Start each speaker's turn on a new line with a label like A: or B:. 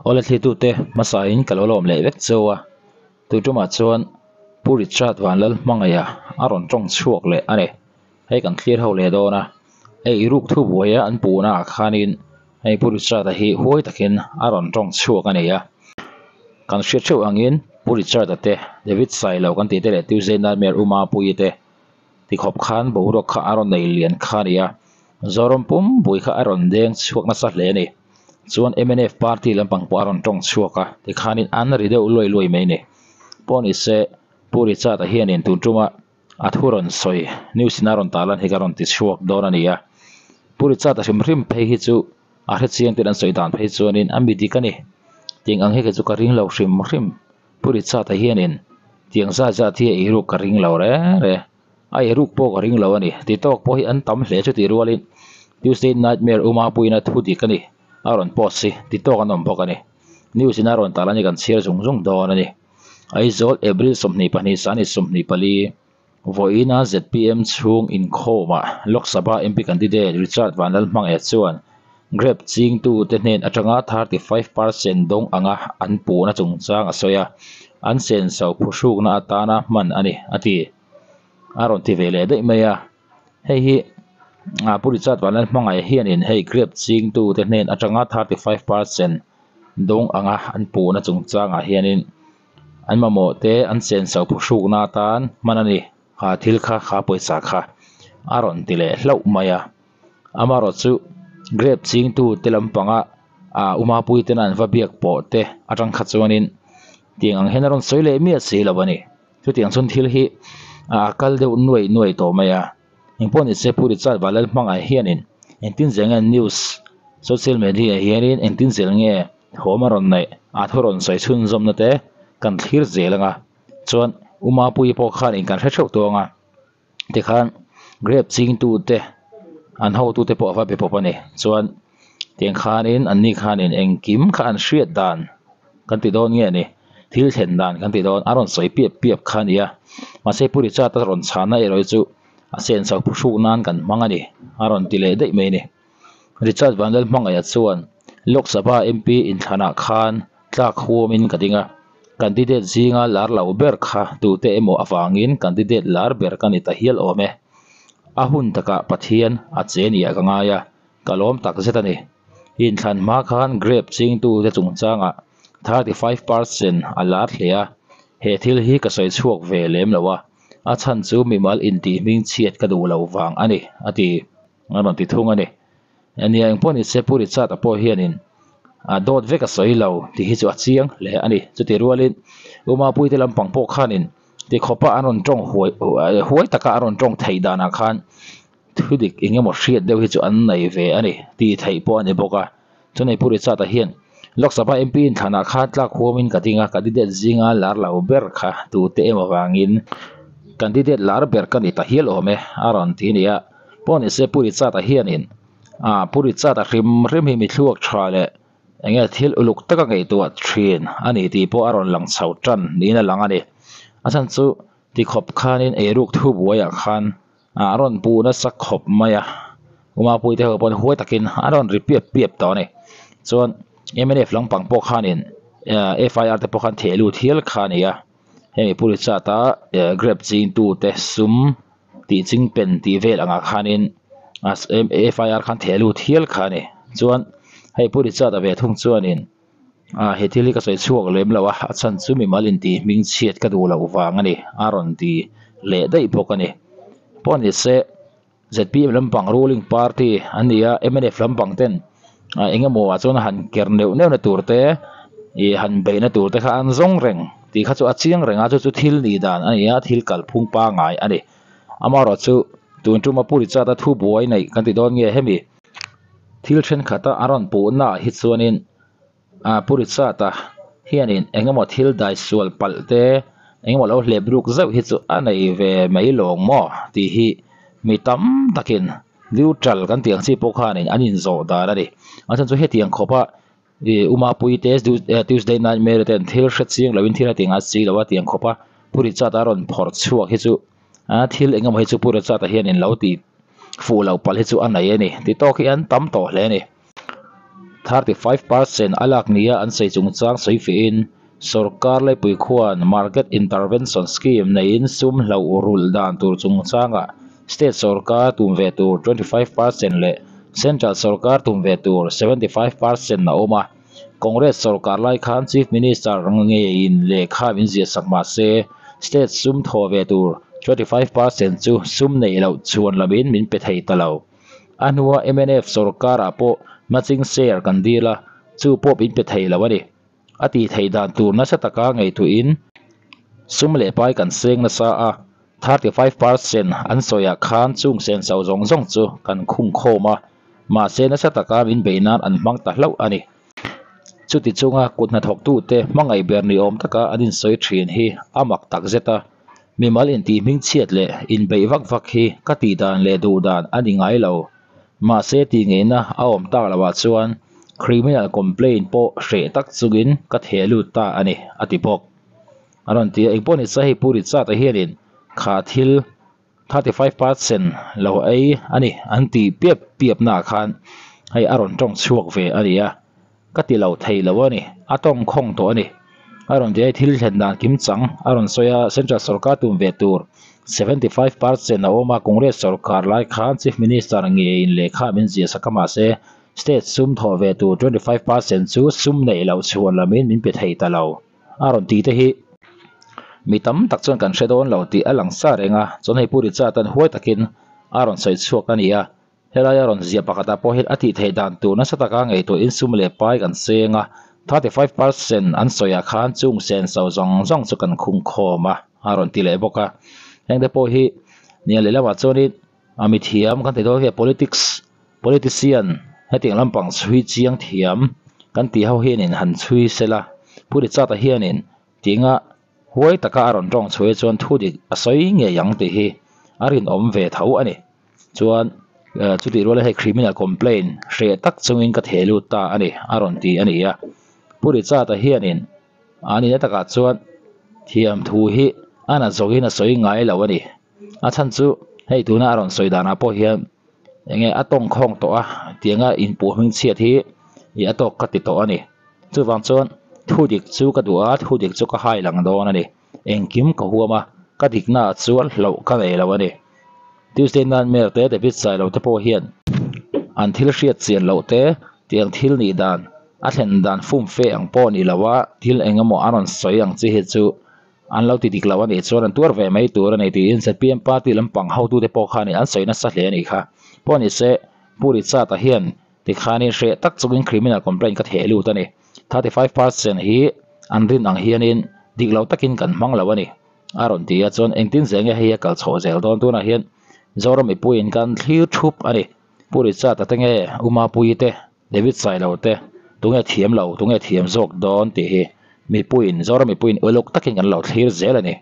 A: Awle thlitute hmasain ka lo lawm leh vek cheu a, tuitumah chuan Pu Richard Vanlalhmangaiha a rawn tawng chhuak leh a ni. Hei kan thlir ho leh dawn a, hei ruk thu buaia an puhna ah khanin hei Pu Richard-a hi huai takin a rawn tawng chhuak a ni a. Kan hriat theuh angin Pu Richard-a te, David Sailo kan tih te leh Tuesday Nightmare U Mapuii te Tikhawp khan boruak kha a rawn nei lian kha a ni a, Zoram pumpui kha a rawn deng chhuak nasa hle a ni. Chuan mnf party lampang pawh a rawn tawng chhuak a, tikhanin an ri deuh luai luai mai a ni. Pawh ni se, Pu Richard-a hianin tun tuma a thu rawn sawi news in a rawn tarlan hi ka rawn ti chhuak dawn a ni a. Pu Richard-a hrim hrim phei hi chu a hrechiang ten an sawi dan phei chuanin a mi dik a ni. Tiang ang hi kei chu ka ring lo hrim hrim. Pu Richard-a hianin tiang zat zat hi a eiruk ka ring lo reng reng, a eiruk pawh ka ring lo a ni. Ti tawk pawh hi an tam hle chu tih rualin Tuesday Nightmare U Mapuiina thu dik a ni, a rawn post hi ti tawk an awm bawk a ni. News in a rawn tarlan hi kan chhiar zung zung dawn a ni. Aizawl, April 22 sani 24. Vawiina zpm chhung inkhawmah Lok Sabha MP candidate Richard Vanlalhmangeh chuan grape chingtute hnen atanga 35 percent dawng anga an puhna chungchang a sawi a, an senso phuhrukna atana hman a ni, a ti. A rawn ti ve leh daih mai a, hei hi Pu Richard Vanlalhmangeh hianin hei grape chingtute hnen atanga 35 percent dawng anga an puhna chungchangah hianin An mamawh te an senso phuhrukna atan hman a ni. Kha thil kha kha pawisa kha a rawn ti leh hlauh mai a. Amaherawh chu grape chingtu te lampanga ah Umapui tena an va biak pawh te atang kha chuanin tiang ang hian a rawn sawi leh miah si lo a ni. Chutiang chuan thil hi a kal deuh nuai nuai tawh mai a. Engpawh ni se Pu Richard Vanlalhmangah hianin engtin zel nge news social media hianin engtin zel nge Thawm a rawn neih, a thu rawn sawi chhunzawmna te kan thlir zel ang a, chuan U Mapuii pawh khan in kan hre theuh tawh ang a, tikhan grape chingtu te an hotu te pawh a va be pawp a ni, chuan tiang khanin an ni khanin engkim kha an hriat dan kan ti dawn nge a ni, thil thlen dan kan ti dawn a rawn sawi piap piap kha a ni a, mahse Pu Richard a rawn chhana erawh hi chu a senso phuhruk nan kan hmang a ni a rawn ti leh daih mai a ni. Richard Vanlalhmangaiha chuan Lok Sabha MP inthlanah khan tlak huamin ka ding a, candidate zinga lar lo ber kha tute emaw avangin candidate lar ber ka ni ta hial awm e. A hun takah Pathian a che nia ka ngai a, ka lawm tak zet a ni. Inthlan hma khan grape chingtute chungchangah 35 percent a lar hle a, he thil hi ka sawi chhuak ve lem lo a, a chhan chu mimal intih hmingchhiat ka duh loh vang a ni, a ti. A rawn ti thung a ni. Nia engpawh ni se Pu Richard a pawh hianin a dawt vek a sawi lo tih hi chu a chiang hle a ni. Chuti rualin U Mapuite lampang pawh khanin tikhawpa an rawn tawng huai huai taka a rawn tawng theih danah khan thu dik eng emaw hriat deuh hi chu an nei ve a ni tih theih pawh a ni bawk a. Chunei Pu Richard a hian Lok Sabha MP inthlanah khan tlak huamin ka ding a, candidate zinga lar lo ber kha tute em avangin candidate lar ber ka ni ta hial awm e a rawn ti a ni a. Pawh ni se Pu Richard-a hianin ah Pu Richard-a hrim hrim hi mi thluak tha leh eng nge thil uluk taka ngaihtuah thin a ni tih pawh a rawn lang chho tan niin a lang a ni. A chhan chu tikhawp khanin eiruk thu buaiah khan ah a rawn puh nasa khawp mai a, Umapuite ho pawn huai takin a rawn ri piap piap tawh a ni. Chuan mnf lampang pawh khanin FIR te pawh khan theh lut hial kha a ni a, hemi Pu Richard-a grape chingtute sum tih ching pen tih vel angah khanin FIR khan theh lut hial kha a ni. Chuan hei Pu Richard-a ve thung chuanin ah he thil hi ka sawi chhuak lem lo a, a chhan chu mimal intih hming chhiat ka duh loh vang a ni a rawn ti leh daih bawk a ni. Pawh ni se zpm lampang ruling party an ni a, mnf lampang ten eng emaw ah chuan han ker neuh neuh na tur te ih han beihna tur te kha an zawng reng tih kha chu a chiang reng a, chu chu thil nih dan a ni a, thil kalphung pangngai a ni. Amaherawhchu tun tuma Pu Richard-a thu buai neih kan ti dawn nge hemi? Thil thenkhat a a rawn puhna ah hi chuanin ah Pu Richard-a hianin eng emaw thil dai sual palh te eng emaw lo hlep ruk zeuh hi chu a nei ve mai lawng maw tih hi mi tam takin neutral kan tih ang chi pawh khanin an inzawh dan a ni. A chhan chu hetiang khawpa ih U Mapuii te Tuesday Nightmare ten thil hre chiang loin thil a ti ngai si lo a tiang khawpa Pu Richard-a rawn phawrh chhuak hi chu a thil eng emaw hi chu Pu Richard-a hianin lo tih fuh loh palh hi chu a nei a ni ti tawk hi an tam tawh hle a ni. 35% a lak nia an sawi chungchang sawi fiahin sorkar laipui khuan Market Intervention Scheme neiin sum hloh rulh dan tur chungchangah state sorkar tum ve tur 25% leh central sorkar tum ve tur 75% a awm a. Congress sorkar lai khan Chief Minister ngeiin lehkha min ziah sak mah se state sum thaw ve tur 25% chu sum neih loh chhuan lamin min pe thei ta lo. A hnua mnf sorkarah pawh matching share kan dil a, chu pawh min pe thei lo a ni. A tih theih dan tur nasa taka ngaihtuahin sum leh pai kan seng nasa a, 35% an sawiah khan chung senso zawng zawng chu kan khung khawm a, mahse nasa taka min beih nan an hmang ta hlauh a ni. Chuti chunga kut hnathawktute hmangaih ber ni awm taka an insawi thin hi a mak tak zet a, mimal intih hmingchhiat leh inbeih vak vak hi ka tih dan leh duh dan a ni ngai lo. Mahse tih ngeihna a awm tak loh ah chuan criminal complaint pawh hreh tak chungin ka theh lut ta a ni, a ti bawk. A rawn ti a, engpawh ni se hei Pu Richard-a hianin kha thil 35% lo ei a ni an tih piap piap naah khan hei a rawn tawng chhuak ve a ni a, ka ti lo thei lo a ni, a tawng khawng tawh a ni. A rawn ti a, thil thlen dan kim chang a rawn sawi a, Central sorkar tum ve tur 75% a awm a, Congress sorkar lai khan Chief Minister ngeiin lehkha min ziah sak a mahse State sum thawh ve tur 25% chu sum neih loh chhuan lamin min pe thei ta lo. A rawn tih te hi mi tam tak chuan kan hre dawn lo tih a lang sa reng a, chuan hei Pu Richard an huai takin a rawn sawi chhuak a ni a, helai a rawn ziah pakhatah pawh hian a tih theih dan tur nasa taka ngaihtuahin sum leh pai kan seng a, 35% an sawiah khan chung senso zawng zawng chu kan khung khawm a, a rawn ti leh bawk a, heng te pawh hi nia lehlamah chuanin a mithiam kan ti dawn nge politics Politician hetiang lampang chhui chiang thiam kan tih ho hianin han chhui sela, Pu Richard-a hianin tinga huai taka a rawn tawng chhuai chuan thu dik a sawi ngei ang tih hi a rinawm ve tho a ni. Chuan chutih ruala hei criminal complaint hreh tak chungin ka theh lut ta a ni a rawn ti a ni a. Pu Richard-a hianin a nihna takah chuan thiam thu hi a na zawkin a sawi ngai lo a ni. A chhan chu hei tuna a rawn sawi danah pawh hian eng nge a tawng khawng tawh a tianga inpuh hming chhiat hi ih a tawk ka ti tawh a ni. Chuvang chuan thu dik chu ka duh a, thu dik chu ka hai lang dawn a ni. Engkim ka huam a, ka dikna ah chuan hlauh ka nei lo a ni. Tuesday Nightmare te David Sailo te pawh hian an thil hriat chian loh te tiang thil nih dan a thlen dan fumfe ang pawh ni lo a, thil eng emaw a rawn sawi ang chi hi chu An lo ti dik lo a nih chuan an tuar ve mai tur a ni tiin zpm party lampang hotute pawh khanin an sawi nasa hle a nih kha. Pawh ni se, Pu Richard-a hian tikhanin hreh tak chungin criminal complaint ka theh lut a ni. 35% hi an rin ang hianin dik lo takin kan hmang lo a ni a rawn ti a, chuan engtin zel nge hei a kal chhoh zel dawn tunah hian Zoram mipuiin kan thlir thup a ni. Pu Richard-a te nge U Mapuii te David Sailo te tunge thiam lo tunge thiam zawk dawn tih hi mipuiin Zoram mipuiin uluk takin kan lo thlir zel a ni.